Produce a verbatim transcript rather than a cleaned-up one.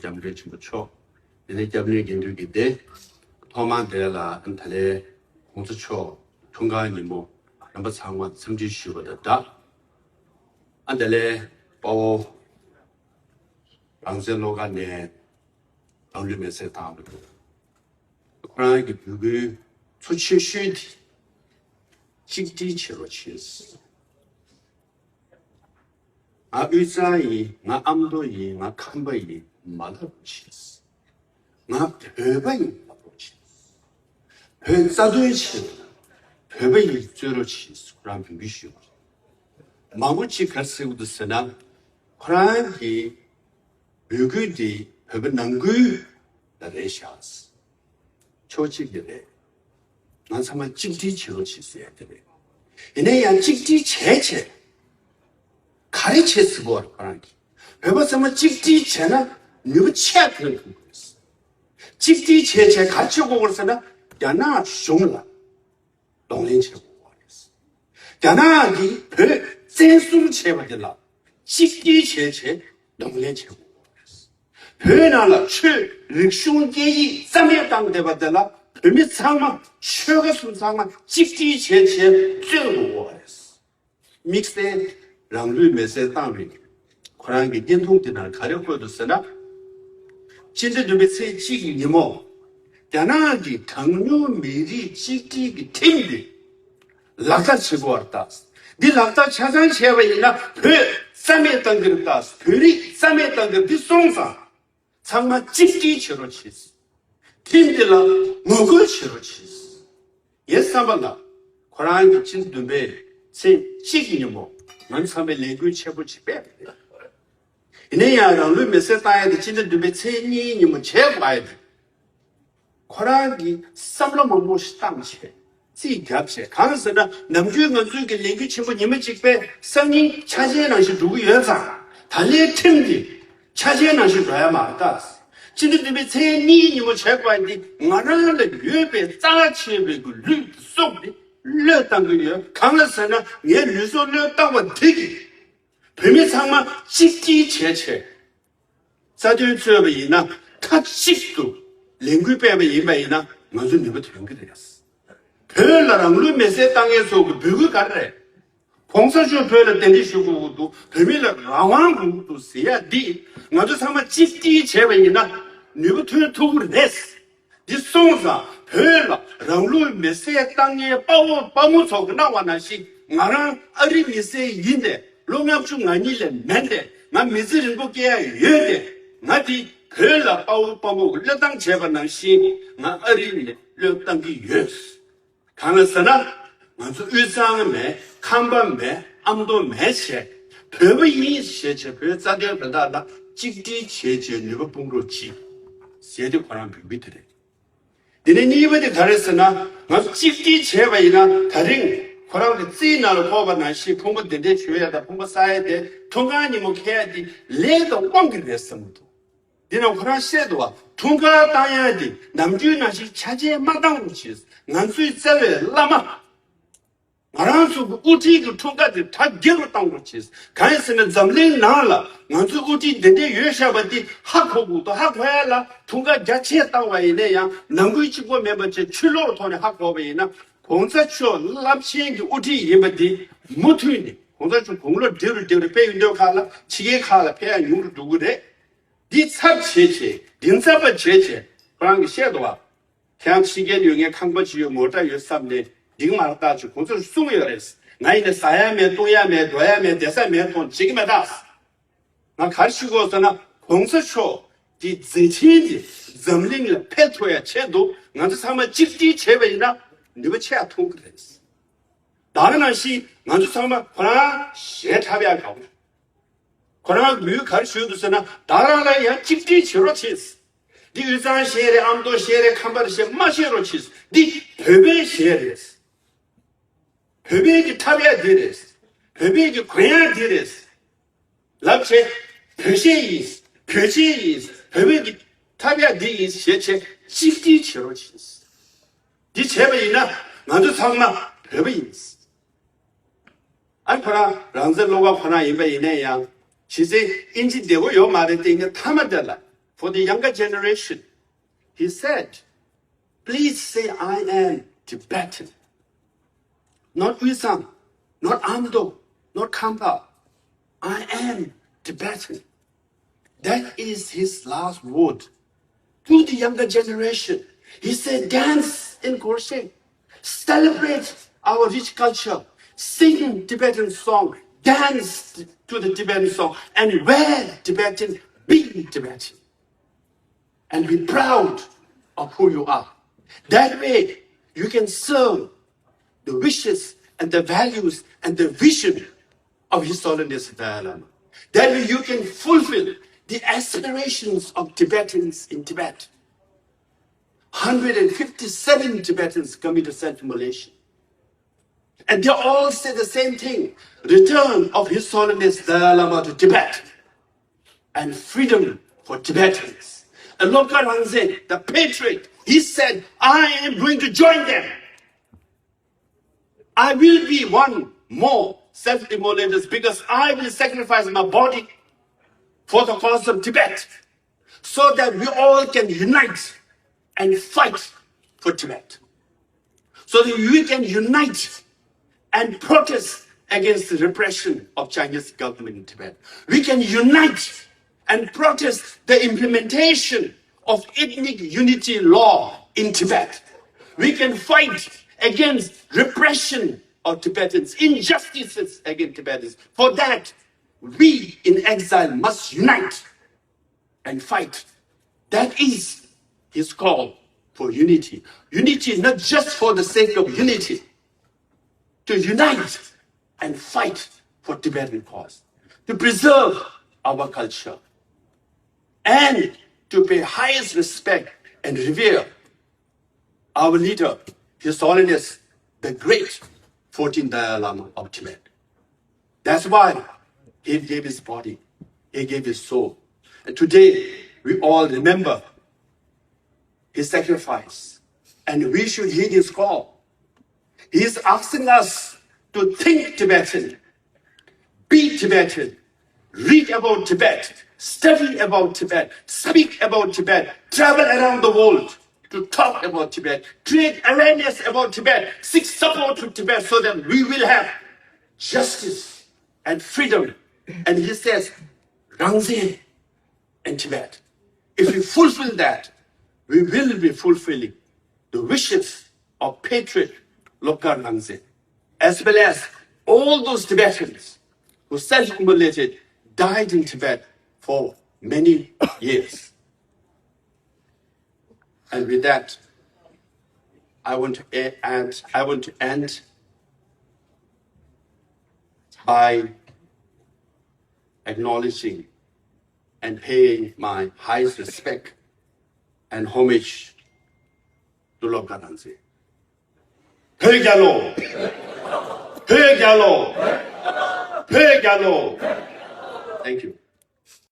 སྐྱབས་མགོན་ཆེན་པོ་མཆོག་དེ་ནས་སྐྱབས་གནས་དགེ་འདུན་གྱི་སྡེ། ཐོག་མར་དེ་ལ་ད་ལན་༸གོང་ས་མཆོག་འཁྲུངས་སྐར་ཉིན་མོ་རྣམ་པ་ཚང་མ་འཚམས་འདྲི་ཞུ་བ་དང་སྦྲགས། ཨ་ད་ལན་དཔའ་བོ་རང་བཙན་བློ་དགའ་ནས་རང་ལུས་མེར་སྲེག་བཏང་བ། ཁོ་རང་གི་འབོད་སྐུལ་གཙོ་ཆེ་ཤོས་དེ་གཅིག་སྒྲིལ་བྱེད་རོགས་བྱེད། ང་དབུས་གཙང་ཡིན། ང་ཨ་མདོ་ཡིན། ང་ཁམས་པ་ཡིན། མ་ལབ་རོགས་བྱེད། ང་བོད་པ་ཡིན་ལབ་རོགས་བྱེད། བོད་རྩ་དོན་ཆེད་དུ་བོད་པ་ཡིན་རྩོད་རོགས་བྱེད། ཁོ་རང་འབོད་སྐུལ་ཞུས་པ་རེད། མང་པོ་ཅིག་ག་རེ་ཟེར་གྱི་འདུག་ཟེར་ན། ཁོ་རང་གི་འབོད་སྐུལ་དེ་བོད་པ་ནང་ཁུལ་ལ་རེད་ཤག་ཕྱོགས་གཅིག་ནས་རེད། ང་ཚང་མ་གཅིག་སྒྲིལ་བྱེད་རོགས་བྱེད་ཟེར་ཡ་དེ་རེད། ཡིན་ན་ཡང་གཅིག་སྒྲིལ་བྱས་བྱས། ག་རེ་བྱེད་སྲིད་པ་རེད་ཁོ་རང་གིས། བོད་པ་ཚང་མ་གཅིག་སྒྲིལ་བྱས་ན་ནུས་པ་ཆེ་ཐོན་ཐུབ་དགོས། གཅིག་སྒྲིལ་བྱས་བྱས་ག་རེ་བྱེད་དགོས་རེད་ཟེར་ན། རྒྱ་ནག་གཞུང་ལ་གདོང་ལེན་བྱེད་དགོས་རེད། རྒྱ་ནག་གིས་བོད་བཙན་བཟུང་བྱས་པ་དེ་ལ་གཅིག་སྒྲིལ་བྱས་བྱས་གདོང་ལེན་བྱེད་དགོས་རེད། བོད་ནང་ལ་ཆོས་རིག་གཞུང་སྐད་ཡིག་རྩ་མེད་བཏང་བསྡད་པ་དེ་ལ་བོད་མི་ཚང་མ་ཆོལ་ཁ་གསུམ་ཚང་མ་གཅིག་སྒྲིལ་བྱས་བྱས་རྩོད་དགོས་རེད། དམིགས་བསལ་རང་ལུས་མེར་སྲེག་བཏང་བའི་ཁོ་རང་གི་བརྙན་ཐུང་དེ་ནང་ག་རེ་བཀོད་འདུག་ཟེར་ན། སྤྱི་ཟླ་བདུན་པའི་ཚེས་གཅིག་ཉིན་མོ། རྒྱ་ནག་གི་གྲངས་ཉུང་མི་རིགས་གཅིག་སྒྲིལ་གྱི་ཁྲིམས་དེ་ལག་བསྟར་བྱེད་དགོས་པར་བལྟས། འདི་ལག་བསྟར་ཆ་ཚང་བྱས་པ་ཡིན་ན་བོད་རྩ་མེད་བཏང་གི་རེད་བལྟས། བོད་རིགས་རྩ་མེད་བཏང་གི་རེད། འདི་སོང་ཙང་། ཚང་མ་གཅིག་སྒྲིལ་བྱེད་རོགས་བྱེད། ཁྲིམས་འདི་ལ་ངོ་རྒོལ་བྱེད་རོགས་བྱེད། ངའི་བསམ་པ་ལ་ཁོ་རང་གིས་སྤྱི་ཟླ་བདུན་པའི་ཚེས་གཅིག་ཉིན་མོ་ང་ཚང་མས་ལས་འགུལ་ཆེན་པོ་ཅིག་སྤེལ་བ་རེད། ཡིན་ན་ཡང་རང་ལུས་མེར་སྲེག་བཏང་ཡ་དེ་སྤྱི་ཟླ་བདུན་པའི་ཚེས་གཉིས་ཉིན་མོ་བྱས་དགོས་ཡ་དེ། ཁོ་རང་གིས་བསམ་བློ་མང་པོ་ཞིག་བཏང་བྱས། རྩིས་བརྒྱབ་བྱས། གང་ཟེར་ན་ནམ་རྒྱུན་ང་ཚོའི་གི་ལས་འགུལ་ཆེན་པོ་ཉི་མ་གཅིག་པའི་སང་ཉིན་ཆ་ཆེན་ནང་བཞིན་འགྲོ་གི་ཡོད་ཙང་། ད་ལན་ཁྲིམས་འདི་ཆ་ཆེན་ནང་བཞིན་འགྲོ་ཡ་མ་རེད་ད། སྤྱི་ཟླ་བདུན་པའི་ཚེས་གཉིས་ཉིན་མོ་བྱས་དགོས་ཡ་འདི་ང་རང་ལ་ཡོད་པའི་རྩ་ཆེ་བའི་གི་ལུས་སྲོག་འདི་བློས་བཏང་གི་ཡོད། གང་ལ་ཟེར་ན་ངའི་ལུས་སྲོག་བློས་བཏང་བ་འདི་གིས་བོད་མི་ཚང་མ་གཅིག་སྒྲིལ་བྱས་བྱས། རྩ་དོན་རྩོད་པ་ཡིན་ན་མཐའ་གཅིག་ཏུ་ལས་འགུལ་སྤེལ་བ་ཡིན་པ་ཡིན་ན་ང་ཚོ་ནུས་པ་ཐོན་གྱི་རེད། བོད་ལ་རང་ལུས་མེར་སྲེག་བཏང་མཁན་ཚོ་གི་འབོད་སྐུལ་ག་རེ་རེད། གོང་ས་མཆོག་བོད་ལ་གདན་འདྲེན་ཞུ་དགོས་ཀྱི་འདུག་བོད་མི་ལ་རང་དབང་དགོས་ཀྱི་འདུག་ཟེར་ཡ་འདི་ང་ཚོ་ཚང་མ་གཅིག་སྒྲིལ་བྱས་པ་ཡིན་ན་ནུས་པ་ཐོན་ཐུབ་ཀྱི་རེད། འདི་སོང་ཙང་བོད་ལ་རང་ལུས་མེར་སྲེག་བཏང་མཁན་དཔའ་བོ་དཔའ་མོ་ཚོ་གི་གནང་བ་ནང་བཞིན་ང་རང་ཨ་རི་མི་སེར་ཡིན་ཏེ་ལོ་ལྔ་བཅུ་ང་གཉིས་ལས་མེད་དེ་ང་མི་ཚེ་རིང་པོ་སྐྱེལ་ཡ་ཡོད་དེ་ང་འདི་བོད་ལ་དཔའ་བོ་དཔའ་མོ་གི་བློས་བཏང་བྱས་པ་ནང་བཞིན་ང་ཨ་རི་ནས་བློས་བཏང་གི་ཡོད། གང་ལ་ཟེར་ན། ང་ཚོ་དབུས་གཙང་མེད། ཁམས་པ་མེད། ཨ་མདོ་མེད་བྱས། བོད་པ་ཡིན་ཞེས་བྱས་བོད་རྩ་དོན་དོན་དག་ལ་གཅིག་སྒྲིལ་བྱས་བྱས་ནུས་པ་སྤུངས་རོགས་གྱིས། ཟེར་དེ་ཁོ་རང་འབོད་སྐུལ་དེ་རེད། དེ་ནས་གཉིས་པ་དེ་ག་རེ་ཟེར་ན། ང་ཚོ་གཅིག་སྒྲིལ་བྱས་པ་ཡིན་ན་ད་རིང་ཁོ་རང་གི་རྩིས་ནང་ལ་ཕོག་པ་ནང་བཞིན་ཕུང་པོ་འདི་འདྲས་བྱོས་ཡ་དང་ཕུང་པོ་བསགས་ཡ་དེ་འཁྲུངས་སྐར་ཉིན་མོ་འཁེལ་ཡ་དེ་ལས་དང་དབང་གིས་རེད་བསམ་གྱི་འདུག་འདི་ནང་ཁོ་རང་བཤད་འདུག་བ། འཁྲུངས་སྐར་བཏང་ཡ་དེ་ནམ་རྒྱུན་ནང་བཞིན་ཆ་ཆེན་མ་བཏང་རོགས་བྱེད། ང་ཚོའི་རྩ་བའི་བླ་མ། ང་རང་ཚོ་གི་དབུ་ཁྲིད་ཀྱི་འཁྲུངས་སྐར་དེ་གྲ་རྒྱས་པོ་བཏང་རོགས་བྱེད། གང་ཡིན་ཟེར་ན་འཛམ་གླིང་ནང་ལ་ང་ཚོའི་དབུ་ཁྲིད་འདི་འདྲས་ཡོད་བཞག་པ་འདི་ཧ་གོ་དགོས་འདུག་ཧ་གོ་ཡ་ལ་འཁྲུངས་སྐར་རྒྱ་ཆེ་བཏང་བ་ཡིན་ན་ཡང་ནང་ཁུལ་གཅིག་པོ་མིན་པ་བྱས་ཕྱི་ལོགས་ཐོག་ནས་ཧ་གོ་བ་ཡིན་ན་གོང་ས་མཆོག་རླབས་ཆེན་གྱི་དབུ་ཁྲིད་ཡིན་པ་འདི་མུ་མཐུད་ནས་གོང་ས་མཆོག་དགུང་ལོ་བགྲེས་རུ་བགྲེས་རུ་ཕེབས་ཡོང་དུས་ཁག་ལ་ཕྱི་རྒྱལ་ཁག་ལ་ཕེབས་ཡ་ཉུང་རུ་འགྲོ་གི་རེད། འདི་ཚབ་བྱེད་བྱེད་འདི་ཚབ་པ་བྱེད་བྱེད་ཁོ་རང་གིས་བཤད་འདུག་བ། ཁྱེད་རང་ཕྱི་རྒྱལ་ཡོད་མཁན་ཁང་པ་ཅིག་ཡོད་མོ་ཊ་ཡོད་བསམ་ནས་འགྲིག་མ་རེད་ད་ཅེས་གོང་ས་མཆོག་གསུངས་ཡོད་རེད། ང་ཡིན་ན་ཟ་ཡ་མེད་བཏུང་ཡ་མེད་འགྲོ་ཡ་མེད་བསྡད་ས་མེད་མཐོང་བྱེད་ཀྱི་མེད་ད། ང་ག་རེ་ཞུ་དགོས་ཟེར་ན་གོང་ས་མཆོག་གི་མཛད་འཕྲིན་དེ་འཛམ་གླིང་ལ་ཕེབས་ཐུབ་ཡ་ཆེད་དུ་ང་ཚོ་ཚང་མ་གཅིག་སྒྲིལ་བྱས་པ་ཡིན་ན་ནུས་པ་ཆེ་ཡ་ཐོན་གི་རེད། ད་ག་ནང་བཞིན་ང་ཚོ་ཚང་མ་ཁོ་རང་གཞས་འཁྲབ་ཡ་དགའ་བོ། ཁོ་རང་གི་མོས་ག་རེ་ཞུས་འདུག་ཟེར་ན་ད་རང་ལ་ཡང་གཅིག་སྒྲིལ་བྱེད་རོགས་བྱེད། འདི་དབུས་གཙང་གཞས་རེད། ཨ་མདོ་གཞས་རེད། ཁམས་པ་རེད་ཞེས་མ་བཤད་རོགས་བྱེད། འདི་བོད་པའི་གཞས་རེད། བོད་པའི་གི་འཁྲབ་ཡ་འདི་རེད། བོད་པའི་གི་གོན་ཡ་འདི་རེད། ལབ་བྱས། བོད་གཞས་ཡིན། བོད་ཆས་ཡིན། བོད་པའི་གི་འཁྲབ་ཡ་འདི་ཡིན་ཞེས་བྱས་གཅིག་སྒྲིལ་བྱེད་རོགས་བྱེད། འདི་བྱས་པ་ཡིན་ན་ང་ཚོ་ཚང་མ་བོད་པ་ཡིན། ཨ་ཁོ་རང་རང་བཙན་བློ་དགའ་ཁོ་རང་ཡིན་པ་ཡིན་ན་ཡང་ཇི་སྲིད་ཨིན་ཇི་བདེ་པོ་ཡོད་མ་རེད་བསྟན་ནས་མཐའ་མ་དེ་ལ་ for the younger generation, he said, "Please say I am Tibetan." Not Uyesang, not Amdo, not Khampa. "I am Tibetan." That is his last word to the younger generation. He said, "Dance in Gorshe, celebrate our rich culture, sing Tibetan song, dance to the Tibetan song, and wear Tibetan, be Tibetan, and be proud of who you are." That way, you can serve the wishes and the values and the vision of His Holiness the Dalai Lama. That way, you can fulfill the aspirations of Tibetans in Tibet. Hundred and fifty-seven Tibetans committed self-immolation. And they all say the same thing: "Return of His Holiness the Dalai Lama to Tibet and freedom for Tibetans." And Lobkar Rangzen, the patriot, he said, "I am going to join them. I will be one more self-immolators because I will sacrifice my body for the cause of Tibet, so that we all can unite and fight for Tibet, so that we can unite and protest against the repression of Chinese government in Tibet. We can unite and protest the implementation of ethnic unity law in Tibet. We can fight against repression of Tibetans, injustices against Tibetans. For that, we in exile must unite and fight." That is his call for unity. Unity not just for the sake of unity, to unite and fight for Tibetan cause, to preserve our culture, and to pay highest respect and revere our leader, His Holiness the Great fourteenth Dalai Lama of Tibet. That's why he gave his body, he gave his soul. And today, we all remember his sacrifice, and we should heed his call. He is asking us to think Tibetan, be Tibetan, read about Tibet, study about Tibet, speak about Tibet, travel around the world to talk about Tibet, create awareness about Tibet, seek support to Tibet, so that we will have justice and freedom. And he says, "Rangzen and Tibet." If we fulfill that, we will be fulfilling the wishes of patriot Lobkar Rangzen, as well as all those Tibetans who self-immolated, died in Tibet for many years. And with that, I want to e- and I want to end by acknowledging and paying my highest respect and homage to Lobkar Rangzen. བོད་རྒྱལ་ལོ། བོད་རྒྱལ་ལོ། བོད་རྒྱལ་ལོ། Thank you.